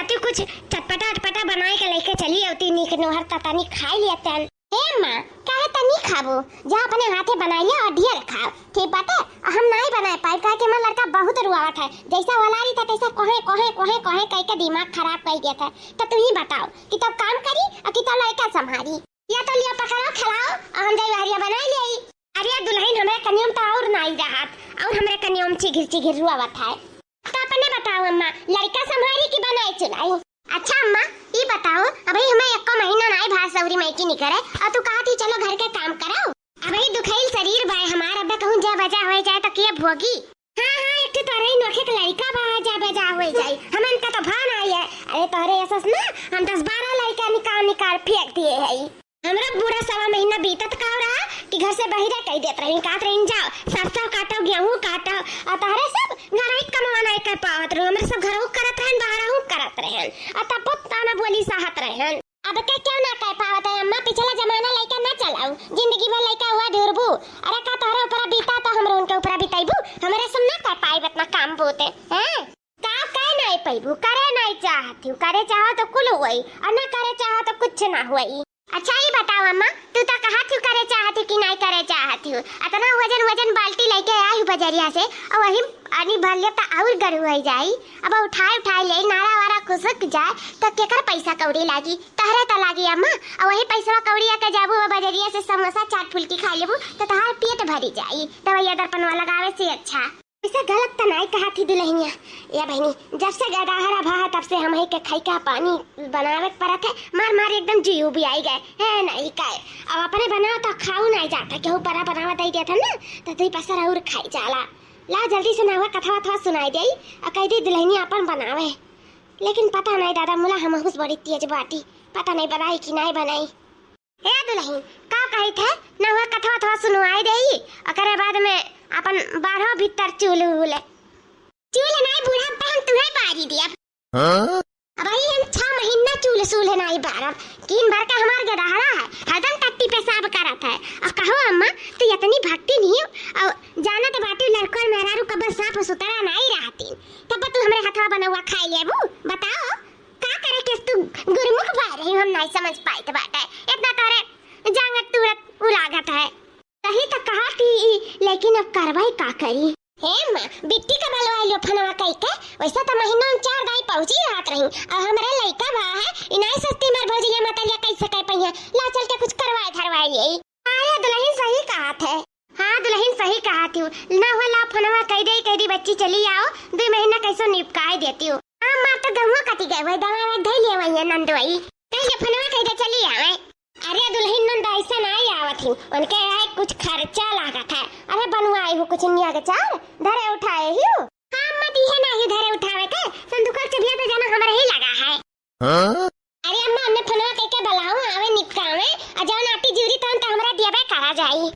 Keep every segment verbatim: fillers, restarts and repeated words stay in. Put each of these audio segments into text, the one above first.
तू कुछ चटपटा अटपटा बनाए के लेके चली अउती, नीक नोहर त तनी खाई लिया तन। ए अम्मा, काहे तनी खाबू? जा अपने हाथे बनाई लिया अउर ढेर खाओ, ठीक बाटे? हम नाई बनाए पाई, काहे कि हमार लड़का बहुत रुआवत है, जैसा वलारी था तैसा कोहे कोहे कोहे कोहे कह के दिमाग खराब कर देत है। तो तू ही बताओ कि तब काम करी अउर कि तब लड़का संभारी? या तो लियो पकड़ो, खिलाओ, अउर हम जाई बहरिया बनाई लेई। अरे दुलहिन, हमरे कनियम तो अउर नाई रहत, अउर हमरे कनियम चिघिर चिघिर रुआवत है। तो अपने बताओ अम्मा, लड़का संभारी कि बनाई चुलाई? अच्छा अम्मा, ई बताओ, अबही हमें एको महीना नाई भात सउरी मइकी निकरे, अउर तू कहत ही चलो घर के काम कराओ। अबही दुखाइल शरीर बाय हमार, अब कहूँ जा बजा होइ जाए तो के भोगी? हाँ, हाँ, एक ठे तोरे ही नोखे के लड़का बा, जा बजा होइ जाई। हमन का तो भान आई है। अरे तोरे ऐसा ना, हम दस बारह लड़का निकाल निकाल फेंक दिए है। हमरा पूरा सवा महीना बीतत का रहा कि घर से बहिरे कह देत रही, कहत रही, "जाओ, सरसों काटो, गेहूं काटो," अउर तहरे सब घर ही कमवा नहीं कर पावत रहो। हमरे सब घरहू करत रहन, बाहरहू करत रहन, अउर तब ताना बोली सहत रहन। अब के क्यों ना कह पावत है अम्मा, पिछला जमाना लइका ना चलाऊ, जिंदगी भर लइका हुआ ढूरबू। अरे का तोहरे ऊपरा बीता तो हमरो उनके ऊपरा बिताइबू, हमरे सब ना कर पाइब इतना काम बूते, हैं? का कह नहीं पैबू, करे नहीं चाहत हूँ, करे चाहो तो कुल हुई, अउर ना करे चाहो तो कुछ ना हुई। अच्छा, ई बताओ अम्मा, तू तो कहत हूँ करे चाहत हूँ कि नहीं करे चाहत हूँ, अतना वजन वजन बाल्टी लेके आई हूँ बजरिया से, अउर वही पानी भर ले तो अउर गरु हो जाई। अब उठाए उठाए ले, नारा वारा खुसक जाए तो केकर पैसा कौड़ी लागी? तहरे तो लागी अम्मा। अउर वही पैसा कौड़ी आके जाबू वो बजरिया से समोसा चाट फुल्की खा लेबू तो तहार पेट भरी जाई, दवाइया दर्पणवा लगावे से अच्छा। ऐसा गलत त नाई कहा थी दुलहिनिया। या बहिनी, जब से गदहरा भा है, तब से हम ही के खाई का पानी बनावे के परत है। मार मार एकदम जी उबियाई गए है। नहीं काए, अब अपने बनाओ तो खाऊ नहीं जाता, केहू परा बनावा दे देता ना, तो दुई पसर और खाई जाला। ला जल्दी से नहुआ कथवा थवा सुनाई दे, और कह दी दुलहिनिया अपन बनावे। लेकिन पता नहीं दादा, मुला हम हुस बड़ी तेज बाटी, पता नहीं बनाई कि नहीं बनाई। ए दुलहिन, का कहित है? नहुआ कथवा थवा सुनवाई देई, ओकरे बाद में अपन बारहो भीतर चूल्ह उल्ह। चूल्ह नाई बूढ़ा, अब हम तुहे बारी दियब। हाँ? अबही हम छह महीना चूल्ह सूल्ह नाई बारब। कीन भर का हमार गदहरा है, हरदम टट्टी पेशाब करत है। और कहो अम्मा, तू इतनी भक्ति नहीं हो, और जानत बाटू लड़कन मेहरारू कब साफ सुथरा नाई रहती, तब तू हमरे हथवा बनौआ खाई लेबू? बताओ। का करे के तू गुरुमुख भय रही, हम नहीं समझ पाइत बाटे। इतना तोरे जांगत तूरत उलागत है। सही तो कहा थी ई, लेकिन अब करवाई का करी? हे माँ, बिट्टी का बलवाई लो फनवा कई के, वैसे तो महीना में चार दाई पहुँची रहत रही। अब हमरे लइका बा है, ई नहीं सोचती हमार भौजी ये मतलिया कैसे कह पइहे। ला चल के कुछ करवाए धरवाए ले। हाँ, ये दुलहिन सही कहा थे। हाँ, दुलहिन सही कहा थी। ना हुआ ला फनवा कह दे, कह दी बच्ची चली आओ, दो महीना कैसो निपकाए देती हूँ। हाँ, मार तो गहुआ कटी गए हुए, दवा में धई लिए वही नंदवाई। कह दे फनवा कह दे चली आवे। अरे दुलहिन नंद ऐसा नहीं आवत ही, उनके यहाँ कुछ खर्चा लागत है। अरे बनवाई हूँ कुछ निया के चार, धरे उठाए ही हूँ। हाँ, अम्मा दी है ना ही धरे उठावे के, संदूक के चबिया तो जाना हमारे ही लगा है। हाँ? अरे अम्मा, हमने फनवा कह के बुलाओ, आवे निपकावे, और जौन आटी जूरी तौन तो हमरा दियबे करा जाई।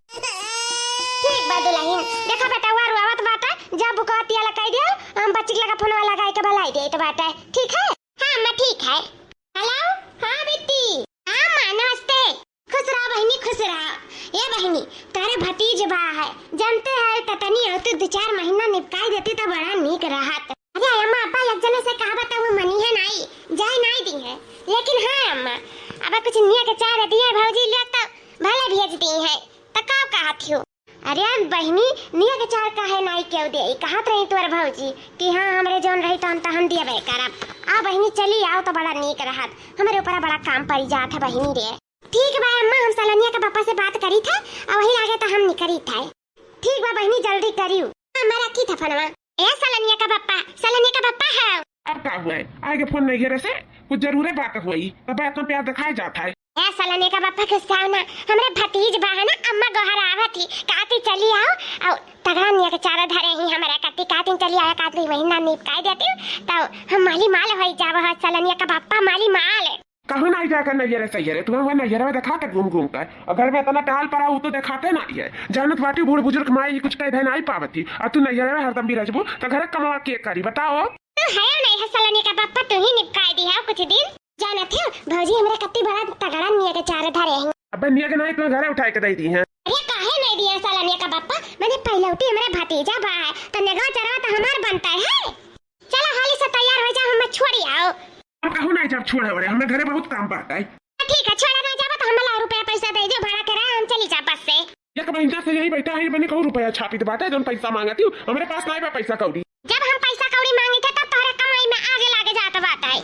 ठीक बा दुलहिन, देखा बेटा, वो रुआवत बाटा, जा बुकवा तिया लगाई दियो, हम बच्ची के लगा फनवा लगाई के बुलाई देत बाटे, ठीक है? हाँ अम्मा, ठीक है। हेलो, हाँ बिट्टी। हाँ अम्मा, नमस्ते। खुश रहो बहिनी, खुश रहो। ए बहिनी, तारे भतीज बा है, जानते है ततनी हो तू, दो चार महीना निपकाई देती तो बड़ा नीक रहत। अरे अम्मा, अब्बा एक जने से कहा बता, वो मनी है नाई, जाए नाई दी है। लेकिन हाँ अम्मा, अब कुछ निया के चार दिए भौजी ले तो भले भेज दी है, तो का कहत हो? अरे बहिनी, निया के चार काहे नाई केहू दे? कहत रही तोर भौजी कि हाँ, हमरे जौन रही तौन तो हम दियबे करब। आ बहिनी, चली आओ तो बड़ा नीक रहत, हमरे ऊपर बड़ा काम पड़ी जात है बहिनी रे। ठीक बा अम्मा, हम सलनिया के पापा से बात करी थे, और वही लागे तो हम निकरी थे। ठीक बा बहिनी, जल्दी करियो। हाँ, मैं रखी था फोनवा। ए सलनिया का पापा, सलनिया का पापा है। अब का हुआ है? आगे फोन नहीं घेरे से कुछ जरूरे बात हुई, तब इतना प्यार दिखाए जाता है। ए सलनिया का पापा, गुस्साओ ना, हमरे भतीज बा है ना, अम्मा गोहर आवत ही, कहती चली आओ, और तगड़ा निया के चारा धरे ही हमरा कती, कहती चली आओ, कहती वही ना निपकाई देती, तो हम माली माल होई जाब है सलनिया का पापा, माली माल। कहूँ नहीं जाकर नैहरे सैहरे, तुम्हें वह नैहरे में दिखाते घूम घूम कर, और घर में इतना टाल पड़ा, वो तो दिखाते नहीं है। जानत बाटी बूढ़ बुजुर्ग माई कुछ कह दे नहीं पावती, और तू नैहरे में हरदम बिरजबू, तो घर कमावा के करी, बताओ? तू है नहीं है सलनिया का पापा, तू ही निपकाई दी है कुछ दिन। जानत हो, भौजी हमरे कत्ती बड़ा तगड़ा निया के चार धरे हैं। अबे निया के नहीं, तुम्हें घरे उठाए के दे दी है। अरे काहे नहीं दिया सलनिया का पापा, मैंने पहले उठी हमरे भतीजा बा है, तो निगाह चरवा तो हमार बनता है। चलो हाली से तैयार हो जाओ, हमें छोड़ी आओ। हम कहूँ नाहीं जाब, छोड़े ओड़े, हमरे घरे बहुत काम बाटे। ठीक है, छोड़े नाहीं जाबा तो हमें लाओ रुपया पैसा दे दो, भाड़ा किराया, हम चली जाब बस से। एक महीना से यहीं बैठा है, मने कहूँ रुपया छापित बाटे, जौन पैसा माँगत ही, हमरे पास नाहीं बा पैसा कौड़ी। जब हम पैसा कौड़ी माँगित है, तब तोहरे कमाई में आगे लागे जात बाटे।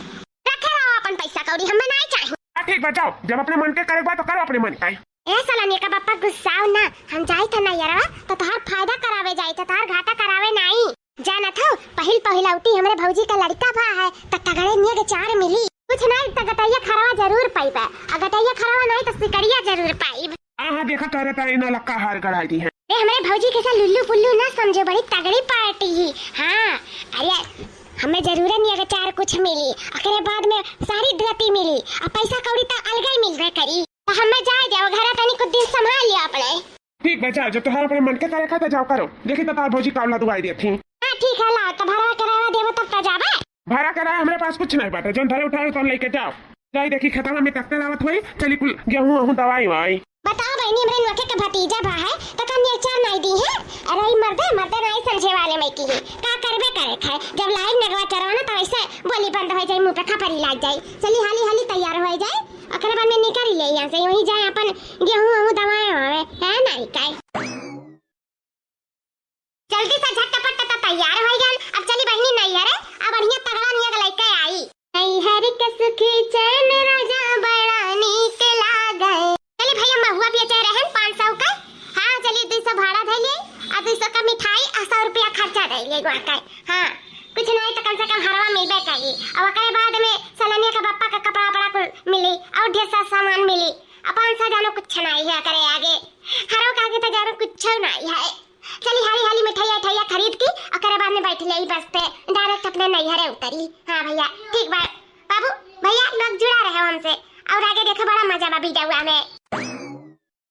रखे रहो अपन पैसा कौड़ी, हमें नाहीं चाही। हाँ, ठीक बा, जाओ, जब अपने मन के करे बा तो करो अपने मन के। ए सलनिया का बप्पा, गुस्साओ ना, हम जाइत है नैहरवा तो तोहार फायदा करावे जाइत है, तोहार घाटा करावे नाहीं। जानत हो, पहिल पहिलौटी हमरे भौजी का लड़का भा है, त तगड़े नियग चार मिली। कुछ नाहीं, त गटैया खरवा जरूर पाइबे, आ गटैया खरवा नाहीं, त सिकड़िया जरूर पाइब। हाँ, हाँ, देखा, कहरे तारे ना लक्का हार गड़ाई दी है। ए, हमरे भौजी के सा लुल्लू पुल्लू ना समझो, बड़ी तगड़ी पार्टी ही। हाँ, अरे, हमें जरूर नियग चार कुछ मिली, ओकरे बाद में सारी धोती मिली, आ पैसा कौड़ी त अलगे ही मिलबे करी। त हमें जाए देव, घरा तनी कुछ दिन संभाल लियो अपने। ठीक बा, जाओ, जब तोहार अपने मन के करे का, त जाओ करो। देखी त तोहार भौजी कावला दुआई देत ही। हाँ, ठीक है, लाओ, त भरवा करावा देबो तब त जाबे। भाड़ा किराया हमरे पास कुछ नाहीं बाटे, जौन धरे उठाए तौन लेके जाओ। जाई देखी खेतवा में ट्रैक्टर आवत होई, चली कुल गेहूं वहूं दवाई वाई। बताओ बहिनी, हमरे नोखे के भतीजा बा है, त का नियग चार नाहीं दी है? अरे ई मर्दे, मर्दे नाहीं समझे वाले में की है। का करबे करे खाए, जब लाइब नगवा चरवाना त वैसे बोली बंद होइ जाई, मुँह पे खपरी लाग जाई। चली हाली हाली तैयार होइ जाई, ओकरे बाद में निकल ले यहाँ से, वहीं जाए अपन गेहूं वहूं दवाए वावे, है नाहीं काई? जल्दी से झटपट त तैयार होइ गन। अब चली बहिनी नैहरे, अब बढ़िया तगड़ा नियग लइके आई। नैहर के सुखी चैन राजा बड़ा नीक लागे। चली भैया महुआ बेचे रहन पाँच सौ का, हाँ चली दुई सौ भाड़ा धइ ले, आ दुई सौ का मिठाई आ सौ रुपया खर्चा धइ ले वहाँ का। हाँ, कुछ नाहीं त कम से कम हरवा मिलबे करी। अब ओकरे बाद में सलनिया के बप्पा का कपड़ा वपड़ा कुल मिली और ढेर सारा सामान मिली। अब पाँच सौ जानो कुछ नाहीं है करे आगे, हरवा का आगे त जानो कुछ नाहीं है। चली हाली हाली मिठाइया उठाइया खरीद के ओकरे बाद में बैठ ले बस पे, डायरेक्ट अपने नैहरे उतरी। हाँ भैया ठीक बा, बाबू भैया लोग जुड़ा रहे हमसे, और आगे देखो बड़ा मजा बा वीडियोआ में।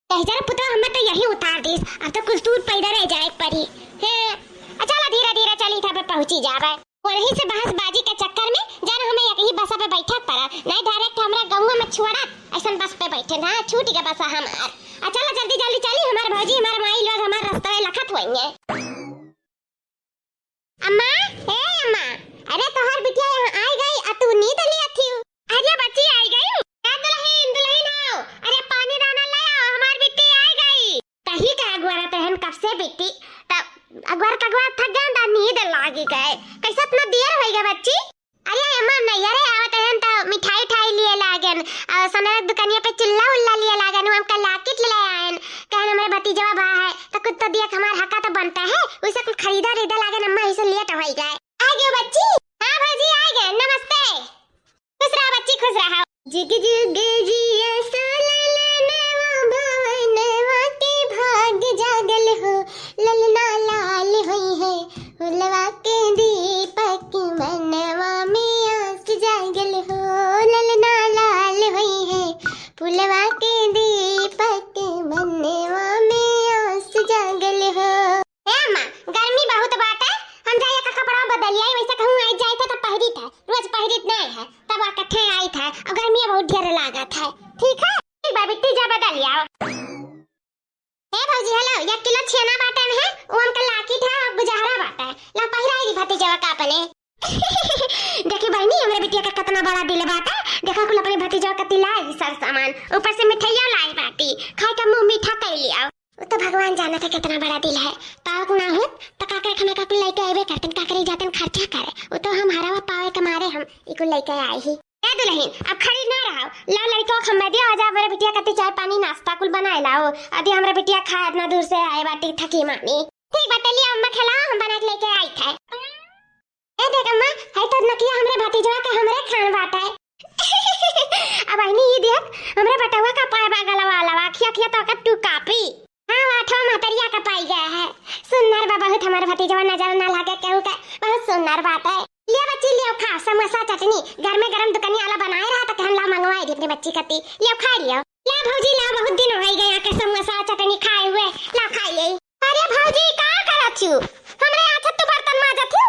कह जरा पुतवा हमें तो यही उतार दीस, अब तो कुछ दूर पैदल रह जाए पड़ी। हे, आ चला धीरे धीरे चली था पे पहुँची जावे। वही से बहस बाजी के चक्कर में जान हमें एक ही बसा पे बैठक पड़ा, नहीं डायरेक्ट हमरा गाँव में छुआड़ा ऐसन बस पे बैठे ना छूट गया बसा हमार। आ चला जल्दी जल्दी चली, हमार भौजी हमार माई लोग हमार रास्ता में लखत होइए। अम्मा, ए अम्मा, अरे तोहार बिटिया यहाँ आई गई, आ तू नींद लिया थी। अरे बच्ची आई गई। ए दुल्हन, दुल्हन आओ, अरे पानी दाना ले आओ, हमार बिट्टी आई गई। कही का अगुआरा तहन कब से बिट्टी, तब अगुआर कगुआर थक गए, नींद लागी गए। कैसे इतना देर होई गए बच्ची? अरे अम्मा, नैहरे आवत हन त मिठाई उठाई लिए लागन, और सोनरा दुकानिया पे चुल्ला उल्ला लिए लागन, वो हमका लाकिट ले आयन। कहन हमरे भतीजवा बा है, त कुछ तो दिया, हमार हका तो बनता है, उसे कुछ खरीदा रीदा लागन, अम्मा इसे लेट होई गए। आ गयो बच्ची? हाँ भौजी, आ गए, नमस्ते। खुश रहा बच्ची, खुश रहा। जुग जुग जिया सा ललनवा, भवनवा के भाग जागल हो, ललना लाल होई है, फुलवा के दीपक मनवा में आस जागल हो, ललना लाल होई है, फुलवा के दीपक मनवा में आस जागल हो। ए अम्मा, गर्मी बहुत बाटे, हम जाइए का कपड़ा बदलिया, वैसे कहूँ आई जाए था तब पहिरी था, रोज पहिरित नहीं है, तब आ कथे आई था, और गर्मी बहुत ढेर लागत है। ठीक है, ठीक बा बिट्टी, जा बदल आओ। ए भौजी, हेलो, एक किलो छेना बाटन है, वो हमका लाकिट है और गुजहरा बाटे, ला पहिराई दी भतीजवा का अपने। देखी बहिनी, हमरे बिटिया का कितना बड़ा दिल बाटे, देखा कुल अपने भतीजवा का तिलाई सर सामान, ऊपर से मिठाइया लाई बाटी, खाए का मुंह मीठा कर लिया। वो तो भगवान जानत है कितना बड़ा दिल है, पावक ना हो तो का करे, खाने का कुल लेके आवे करतन, का करे जातन खर्चा करे, वो तो हम हरावा पावे के मारे हम इकुल लेके आई ही। ए दुल्हन, अब खड़ी ना रहो, ला लड़को के हमें दियो, आजा हमरे बिटिया कती चाय पानी नाश्ता कुल बनाए लाओ। अदी हमरे बिटिया खाए इतना दूर से आए बाटी थकी मानी। ठीक बा, लिया अम्मा खिलाओ, हम बना के लेके आई थे। ए देख अम्मा, है तो नकिया हमरे भतीजवा का हमरे खान बाटे। अब आईनी ये देख, हमरे बटवा का पाए बा गलवा लवा, खिया खिया तो का टू कापी। हाँ, वो अठवा महतरिया का पाई गया है। सुन्नर बा बहुत हमार भतीजवा, नजर ना लागे केहू के, बहुत सुन्नर बाटे। लिया बच्ची, लिया खा, समोसा चटनी, घर में गरम दुकानी वाला बनाए रहा तो कहन ला मंगवाए दी अपनी बच्ची कती। लिया खा लिया। ला भौजी ला, बहुत दिन हो गए आके समोसा चटनी खाए हुए, ला खाई ले। अरे भौजी का करत छु? हमरे आछत तू बर्तन माजत छु?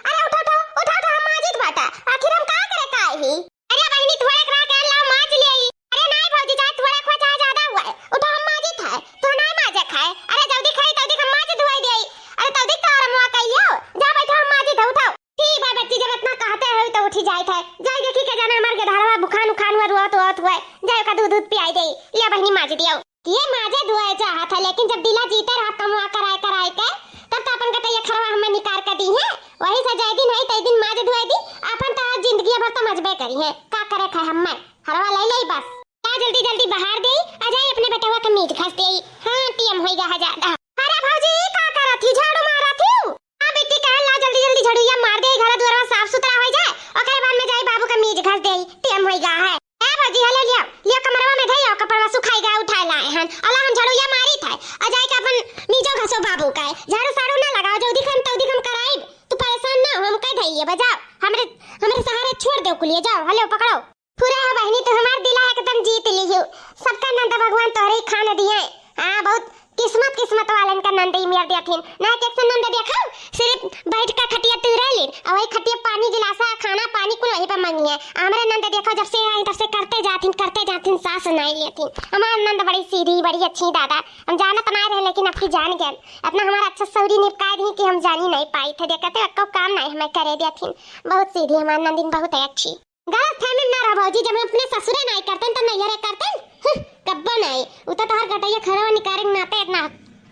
अरे उठा उठा, उठा उठा, हम माजित बाटा। आखिर हम का करे का ही? अरे बहिनी, थोड़े करा के लाओ, माज ले आई। अरे नाई भौजी, चाहे थोड़े खो, चाहे ज्यादा हुआ है, उठा, हम माजित है, तो नाई माजे खाए। अरे जल्दी खाई, तल्दी हम माज धुआई दे आई। अरे तल्दी तो आराम हुआ कहियो, जा बैठो, हम माजित है, उठाओ। ठीक बा बच्ची, जब इतना कहते हो तो उठी जाए थे, जाए देखी के जाना पर रोत वोत हुए, जाए का दूध दूध पियाई दे, लिया बहिनी माज दियो। ये माजे धोए चाहत है, लेकिन जब दिला जीते रहा कमवा कराए कराए के, तब तो अपन गटैया खरवा हमें निकार के दी है। वही से जय दिन है, तय दिन माज धोए दी, अपन तो आज जिंदगी भर तो मजबे करी है। का करे खाए हमें, हरवा ले ले बस। जा जल्दी जल्दी बहार दे, आ जाए अपने बेटवा के मीज घस दे। हाँ, टीएम होई गा है ज्यादा। अरे भौजी, ई का करत ही, झाड़ू मारत ही? हाँ बेटी, कहे ला जल्दी जल्दी झड़ुइया मार दे, घर दुआरवा साफ सुथरा हो जाए, ओकरे बाद में जाई बाबू के मीज घस दे, टीएम होई गा है। ए भौजी, हले लिया, लिया कमरवा में धइया, कपड़वा सुखाई गा, उठाए लाए हन। अला हम झड़ुइया मारी थे, आ जाए के अपन मीजो घसो बाबू का है। झाड़ू साड़ू ना लगाओ, जल्दी हम तल्दी हम कराई, तू परेशान ना हो, हम कह धइए बजाओ, हमरे, हमरे सहारे छोड़ दे कुलिया, जाओ, हले पकड़ो। पूरा हो बहिनी, तू हमार दिला एकदम जीत लिहू। सबका नंद भगवान तोहरे ही खान दिए। हाँ, बहुत किस्मत, किस्मत वालन का नंद ही मिल दिया थिन। ना एक से नंद देखो, सिर्फ बैठ का खटिया तू रह लीन, और वही खटिया पानी गिलासा, खाना पानी कुल वही पे मांगी है। हमरे नंद देखो, जब से आई तब से करते जाथिन, करते जाथिन, सास नहीं लेथिन। हमार नंद बड़ी सीधी, बड़ी अच्छी दादा। हम जानत ना रहे, लेकिन अब की जान गए। इतना हमारा अच्छा सौरी निपका दी कि हम जानी नहीं पाई थे। देखते अक्को काम नहीं हमें करे दिया थिन। बहुत सीधी हमार नंदिन, बहुत है अच्छी। गलत फहमी में ना रह भौजी, जब हम अपने ससुरे नाई करते तो नैहरे करते। हं, कब्बो नाई। उ तो तोहर गटैया खरवा निकारे के नाते इतना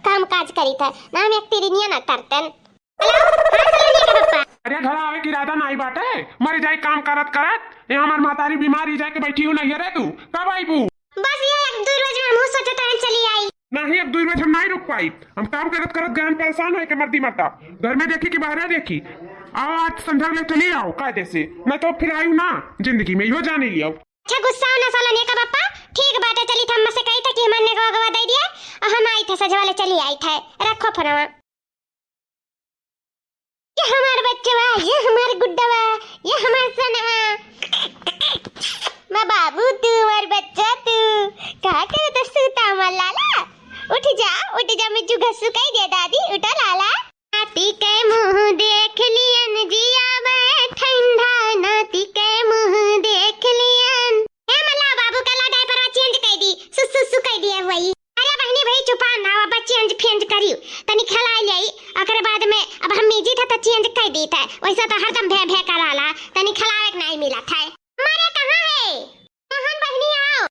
काम काज करी थे, ना हम एक तिरिनिया ना करते। हेलो, हाँ सलोनिया के पप्पा। अरे घर आवे के इरादा नाई बाटे, मर जाई काम करत करत। ये हमार महतारी बीमार ही जाके बैठी हूँ नैहरे, तू कब आईबू? बस ये एक दो रोज में हम सोचत रहन चली आई। नहीं, एक दो रोज हम नहीं रुक पाई। हम काम करत करत गहन परेशान होए के मर्दी मरता। घर में देखी कि बाहरे देखी। आओ, आज संझा ले चली आओ कायदे से, नहीं तो फिर आयु ना जिंदगी में, यो जानी लियो। अच्छा, गुस्सा ना सलोनिया का पप्पा। ठीक बाटे, चली थे, हम से कही थे कि हमारे नेगवा गवा दे दिया, और हम आई थे सजवा ले चली आई थे। रखो फोनवा। ये हमार बच्चवा, ये हमार गुड्डवा, ये हमार सनवा। मैं बाबू तू, हमार बच्चा तू। का करत सूता हमार लाला? उठ जा, उठ जा, मिज्जू घसू कही दे दादी, उठो लाला। नाती के मुंह देख लियन, जिया बे ठंडा, नाती के मुंह देख लियन। ए मला बाबू का ला डायपरवा चेंज कर दी, सुसु सु कर दिए वही। अरे बहिनी भाई चुपा ना, अब चेंज फेंज करियो, तनी खिलाई ले, ओकरे बाद में अब हम मीजी था तो चेंज कर दी था, वैसा तो हरदम भे भे कराला, तनी खिलावे के नहीं मिला था। हमारे कहाँ है? मोहन बहिनी आओ।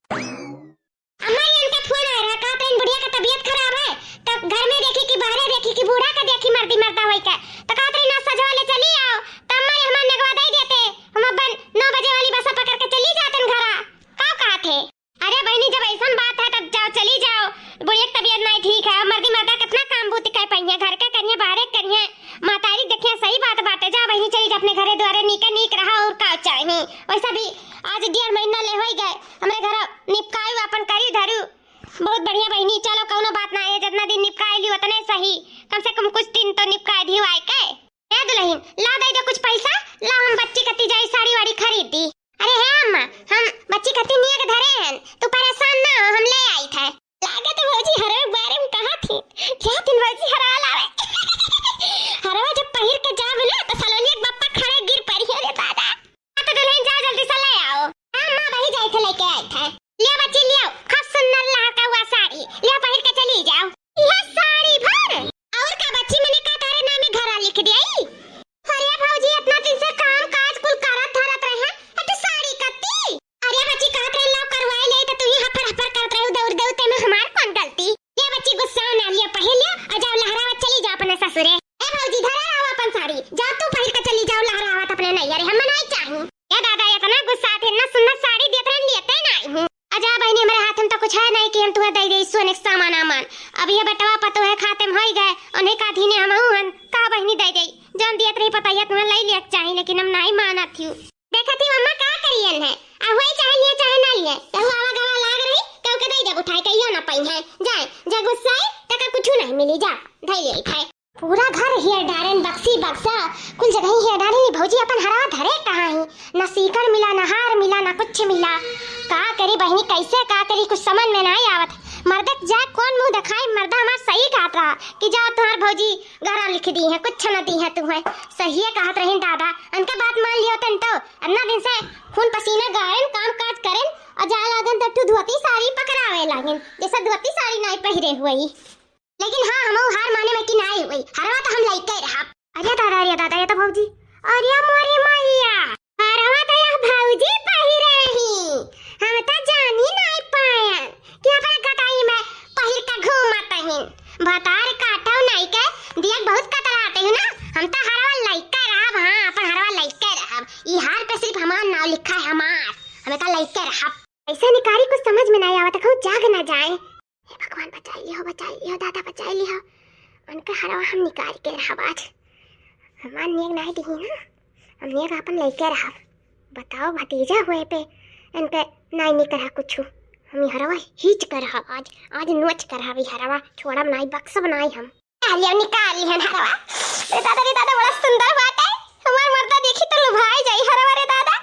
अम्मा, ये इनका फोन आए रहा, कहत रही बुढ़िया का तबीयत खराब है, तो घर में देखी कि बाहरे देखी कि बूढ़ा का देखी मर्दी मर्दा होई का, तो कहत रही ना सजवा ले चली आओ, तो अम्मा ये हमार नेगवा दे देते, हम अपन नौ बजे वाली बस पकड़ के चली जाते घरा। का कहत है? अरे बहिनी, जब ऐसन बात है तब जाओ, चली जाओ, बुढ़िया की तबीयत नहीं ठीक है, मर्दी मर्दा कितना काम बूती कर पाई है, घर के करिए, बाहरे करिए, महतारी देखिए, सही बात बाटे। जा बहिनी, चली जा अपने घरे द्वारे, नीके नीक रहा, और का चाही। वैसा भी आज डेढ़ महीना ले होई गए, हमरे घर निपकायु अपन करी धरू। बहुत बढ़िया बहिनी, चलो कौनो बात ना है, जितना दिन निपकाई ली उतने सही, कम से कम कुछ दिन तो निपकाई दी आए के। ए दुल्हन, ला दे दे कुछ पैसा, ला हम बच्ची कती जाई साड़ी वाड़ी खरीद दी। अरे हे अम्मा, हम बच्ची कती नियत धरे हैं, तू परेशान ना हो, हम ले आई थे। लागत भौजी हरवे के बारे में कहा थी। क्या दिन भौजी हरवा लावे। हरवा जब पहिर के जाब ना तो सलोनिया के बप्पा खड़े गिर पड़ी है रे दादा। हाँ तो दुल्हन जा जल्दी से ले आओ। हाँ माँ, वही जाए थे लेके आए थे। लिया बच्ची लिया, खूब सुंदर लहका हुआ साड़ी लिया, पहिर के चली जाओ। यह साड़ी भर? और का बच्ची, मैंने का तारे नाम में घरा लिख दिया ई? अरे भौजी, इतना दिन से काम काज कुल करत धरत रहे हैं, तो साड़ी कत्ती? अरे बच्ची, कहत रहे लाओ करवाए ले, तो तू ही हफर हफर करत रहे, दौड़ दौड़ ते में हमार कौन गलती? ये बच्ची गुस्सा ना लिया, पहन लिया और जाओ लहरावत चली जाओ अपने ससुरे। ए भौजी, धरे रहो अपन साड़ी, जाओ तू पहिर के चली जाओ लहरावत अपने नैहरे, हम नहीं चाही। ए दादा, इतना गुस्सा थे, इतना सुंदर साड़ी देत रहन, लेते नहीं हूँ। अजा बहिनी, हमरे हाथ में तो कुछ है नहीं कि हम तुम्हें दे दे सोने के सामान आमान। अब ये बेटवा पतोह है खाते में होई गए, उन्हें का धीने हम हूँ हन, का बहिनी दे दे, जान दियत रही पता है तुम्हें ले लिया चाही, लेकिन हम नहीं मानत हूँ। देखत ही अम्मा का करियन है, आ होई चाहे लिए चाहे ना लिए, केहू आवा गवा लाग रही, केहू के दे देब उठाए, कहियो ना पई है। जाए, जे गुस्साए, तका कुछ नहीं मिली, जा, धई ले खाए। पूरा घर हेर डारेन, बक्सी बक्सा, कुल जगह हेर डारेन। ई भौजी अपन हरवा धरे कहाँ ही? ना सीकड़ मिला, ना हार मिला, ना कुछ मिला। का करी बहिनी, कैसे का करी, कुछ समझ में नाई आवत। मर्दक जा कौन मुंह दिखाई, मर्दा हमार सही कहत रहा कि जा तुम्हार भौजी घरा लिख दी है, कुछ न दी है तुम्हें। सही कहत रही दादा, उनका बात मान लियो तन तो। इतना दिन से खून पसीना गाड़ेन, काम काज करेन, और जा लागन तो तू धोती साड़ी पकड़ावे लागेन, जैसे धोती साड़ी नाई पहिरे हुई। लेकिन हाँ, हमहू हार माने में कि नाई हुई, हरवा तो हम लइके रहब। अरे दादा, अरे दादा, ये तो भौजी, अरे मोरी मैया, हरवा तो यह भौजी पहिरे ही, हमें का लइके रहब। ऐसे निकारी कुछ समझ में नाहीं आवत, कहूँ जाग ना जाए। हे भगवान, बचाई लिहो, बचाई लिहो, दादा बचाई लिहो। उनका हरवा हम निकाल के रहब आज। हमार नेग नाहीं दिही ना, हम नेग आपन लइके रहब। बताओ, भतीजा हुए पे इनके नाहीं निकरा कुछ। हम ई हरवा हीच के रहब आज, आज नोच के रहब ई हरवा, छोड़ब नाहीं, बक्सब नाहीं हम। निकाल लियो, निकाल लिहन हरवा। रे दादा, रे दादा, बड़ा सुंदर बाटे। हमार मर्दा देखी तो लुभाई जाई हरवा, रे दादा।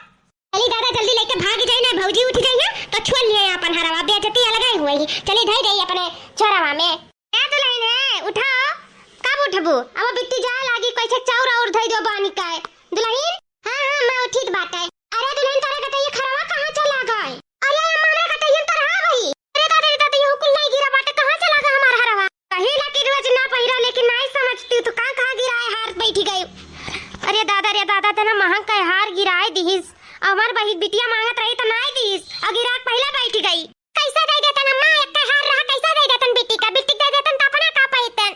चली दादा, जल्दी लेके भाग जाई ना, भौजी उठ जाई ना, तो छोड़ लिए आपन हरवा, बेइज्जती अलग ही हुई। चली धई दे अपने छोरवा में। ए दुल्हन है, उठाओ, कब उठबू? अब बिट्टी जाए लागी, कैसे चाउर और धई दो बानी का है। दुल्हन, हाँ, हाँ, मैं उठित बाटे। अरे दुल्हन, तारे कटैया हरवा कहाँ चला गए? अरे अम्मा, हमरा कटैया तो रहा वही। अरे दादा, रे दादा, ये कुल नहीं गिरा बाटे, कहाँ चला गए हमार हरवा? कहीं ना कि रोज ना पहिरा, लेकिन नाहीं समझती तो का, कहाँ गिराए हार बैठी गई। अरे दादा, रे दादा, तना महंग का हार गिराए दिहिस। हमार बही बिटिया मांगत रही तो नाहीं दिहिस, और गिराक पहले बैठ गई। कैसे दे देतन अम्मा, एक हार रहा, कैसे दे देतन बिट्टी का, बिट्टी दे देतन तो अपना का पाइतन।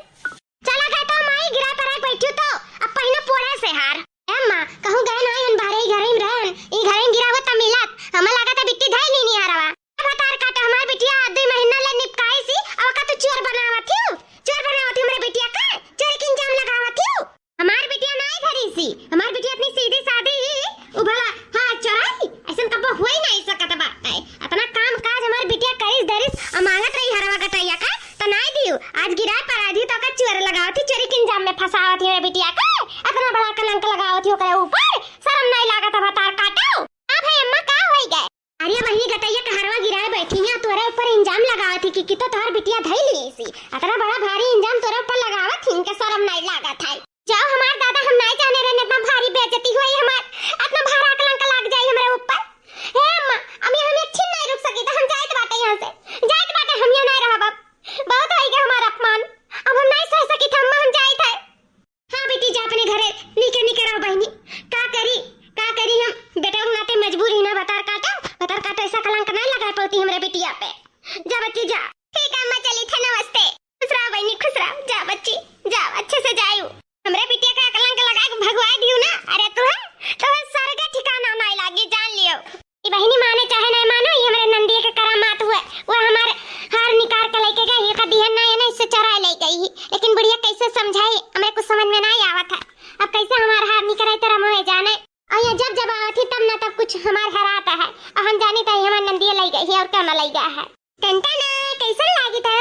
चला गए तो माई गिरा पर आके बैठू तो, अब पहिना पोड़े से हार। ए अम्मा, कहूँ गए नाहीं हन बाहरे, ई घरे में रहन, ई घरे में गिरा हुआ त मिलत, हमें लागत है बिट्टी धई लीनी हरवा। अब तार काट, हमार बिटिया दुई महीना ले निपकाई सी, अब का तू चोर बनावत हियो? चोर बनावत हियो हमरे बिटिया का? चोरी के इंजाम लगावत हियो? हमार बिटिया नाहीं धरी सी, हमार बिटिया इतनी सीधी सादी ही, उ भला, हाँ, चोराई? ऐसन कबो होई नाहीं सकत बाटे। इतना काम काज हमार बिटिया करिस धरिस, आ मांगत रही हरवा कटैया का, तो नाहीं दियो। आज गिरा पराधी तो का चोर लगावत ही, चोरी के इंजाम में फंसावत ही हमरे बिटिया का। इतना बड़ा कलंक लगावत ही ओकरे ऊपर, शर्म नाहीं लागत है भतार काटो? हाँ भाई अम्मा, का होई गए? अरे बहिनी, गटैया के हरवा गिराए बैठी है, तोरे ऊपर इंजाम लगावत ही कि, कि तो तोहर बिटिया धई ली सी। इतना बड़ा भारी इंजाम तोरे ऊपर लगावत ही, इनके शर्म नाहीं लागत है। जाओ हमार दादा, हम नाहीं जाने रहन इतना भारी बेइज्जती हुई हमार, इतना भारा कलंक लाग जाई हमरे ऊपर। हे अम्मा, अम्मी, हम एक छिन नाहीं रुक सकी, तो हम जाइत बाटे यहाँ से, जाइत बाटे, हम यहाँ नाहीं रहब अब। बहुत होई गया हमार अपमान, अब हम नाहीं सह सकी था अम्मा, हम जाइत है। हाँ बेटी, जा अपने घरे, नीके नीके रहो बहिनी। का करी, का करी हम, बेटा के नाते मजबूर ही ना, भतार काटो, भतार काटो, ऐसा कलंक नाहीं लगा पौती हमरे बिटिया पे। जा बच्ची जा। ठीक है अम्मा, चली थे, नमस्ते। खुश रहो बहिनी, खुश रहो, जा बच्ची, जा, अच्छे से जायू। हमरे बिटिया का कलंक लगा के भगवाई दियो ना, अरे तू है, तो है स्वर्ग ठिकाना नाहीं लागी, जान लियो। ई बहिनी माने चाहे नाहीं मानो, ई हमरे नंदिया के करामात हुए। वो हमार हार निकाल के लेके गई, एका दिहन नाहीं है ना, इससे चोराए ले गई ही। लेकिन बुढ़िया कैसे समझाई, हमरे कुछ समझ में नाहीं आवत है। अब कैसे हमार हार निकराई तेरा मोहे जाने। और ये जब जब आवत ही तब ना तब कुछ हमार हरात है। और हम जानी तो हमार नंदिया ले गई ही और क्या ना ले गया है। टंटा ना, कैसन लागी था?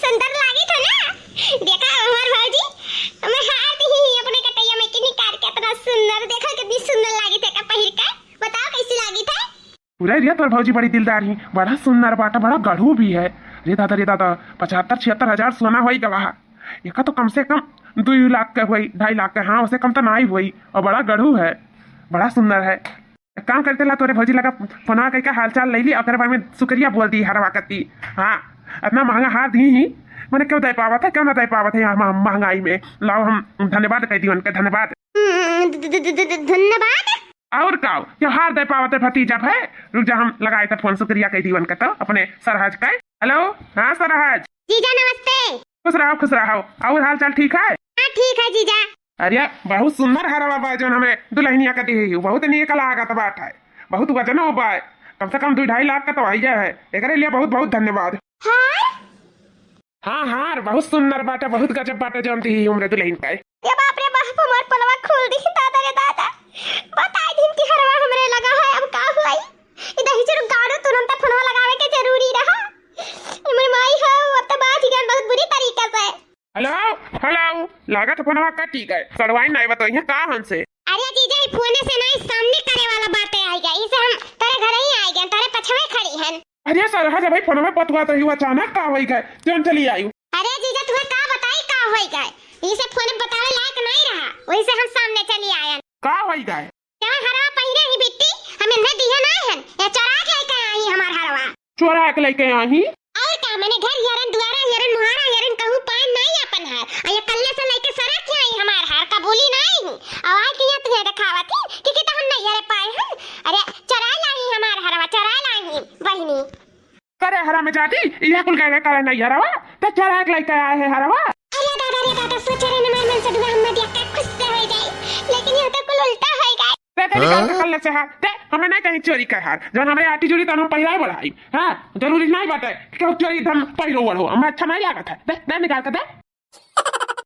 सुंदर लागी था ना? देखा हमार भौजी, हमें हार दी ही अपने कटैया में के निकाल के, इतना सुंदर, देखा कितनी सुंदर लागी था का पहिर के। बताओ कैसी लागी था? पूरा एरिया तोर भौजी बड़ी दिलदार ही, बड़ा सुंदर बाटा, बड़ा गढ़ू भी है। रे दादा, रे दादा, पचहत्तर छिहत्तर हजार सोना होई गवा है। एका तो कम से कम दुई लाख के होई, ढाई लाख के, हाँ, उसे कम तो नाहीं होई। और बड़ा गढ़ू है, बड़ा सुंदर है। एक काम करते ला, तोरे भौजी लगा फोनवा कइके हालचाल ले ली, ओकरे बारे में शुक्रिया बोल दी हरवा कती। हाँ, इतना महंगा हार दी ही, मने क्यों दे पावत है, क्यों ना दे पावत है यहाँ मह-, महंगाई में। लाओ हम धन्यवाद कह दी उनके, धन्यवाद। हम्म, ध-, ध-, ध-, ध-, ध-, धन्यवाद। और का, ये हार दे पावत है भतीजा भाई। रुक जा, हम लगाए थे फोन, शुक्रिया कह दी उनके तो, अपने सरहज का। हेलो, हाँ सरहज। जीजा नमस्ते। खुश रहो, खुश रहो। और हाल चाल ठीक है? हाँ, ठीक है जीजा। अरे, बहुत सुंदर हरवा बा जौन हमरे दुल्हनिया के दिहे ही, बहुत नीक लागत बाटे, बहुत वजनो बा, कम से कम दुई ढाई लाख का तो आइए है। एकरे लिए बहुत बहुत धन्यवाद। हार? हाँ, हार बहुत सुंदर बाटे, बहुत गजब बाटे जौन दिहे ही हमरे दुल्हन का। ये बाप रे बाप, हमार पोलवा खोल दी दादा रे दादा, बताई दिन की हरवा हमरे लगा है, अब का हुई? ई दही चुरुक गाड़ो तुरंत फोनवा लगावे के जरूरी रहा। हमर माई हो, अब तो बाज गए बहुत बुरी तरीका से। हेलो, हेलो, लागत फोनवा कटी गए। सड़वाई नाई बतोइहे का हमसे? अरे जीजा, ई फोने से नाई, सामने करे वाला बातें आई गए। इसे हम तोरे घरे ही आई गए, तोरे पछवे खड़ी हन। अरे सरहज भाई, फोनवा बतवा तो ही अचानक का होई गए? जौन चली आयु। अरे जीजा, तुहे का बताई का होई गए? इसे फोन बतावे लायक नाई रहा, वही से हम सामने चली आयन। का होई गए? जवन हरवा पहिरे ही बिट्टी, हम इन्हें दिहे नाई हन, या चोरा के लेके आई हमार हरवा। चोरा के लेके आई? और का, मने घर हेरन, दुआरा हेरन, मुहारा हेरन, कहूँ पान नाई आपन हार। आ ये कल्ले से लेके सरा के आई हमार हार, कबूली नाई हूँ। और आई के यहाँ तुझे दिखावत ही कि, कि तो हम नहीं हरे पाए हन। अरे, चोरा लाई हमार हरवा, चोरा लाई बहिनी। करे हरामजादी, इहे कुल करे करे नहीं हरवा, तो चोरा के लेके आए है हरवा। अरे दादा रे दादा, सोचे रहे हमार मन से दुआ हम दिया का खुश से हो जाए, लेकिन यहाँ तो कुल उल्टा हो गए। ते तेरी हाँ? कल्ले से हार, ते हमें नहीं चाहिए चोरी का हार, जौन हमरे आटी जुड़ी तो हम पहिराए बढ़ाई। हाँ, जरूरी नहीं बाटे कि केहू चोरी एकदम पहिरो ओढ़ो, हमें अच्छा नहीं लागत है। दे, दे निकाल के दे।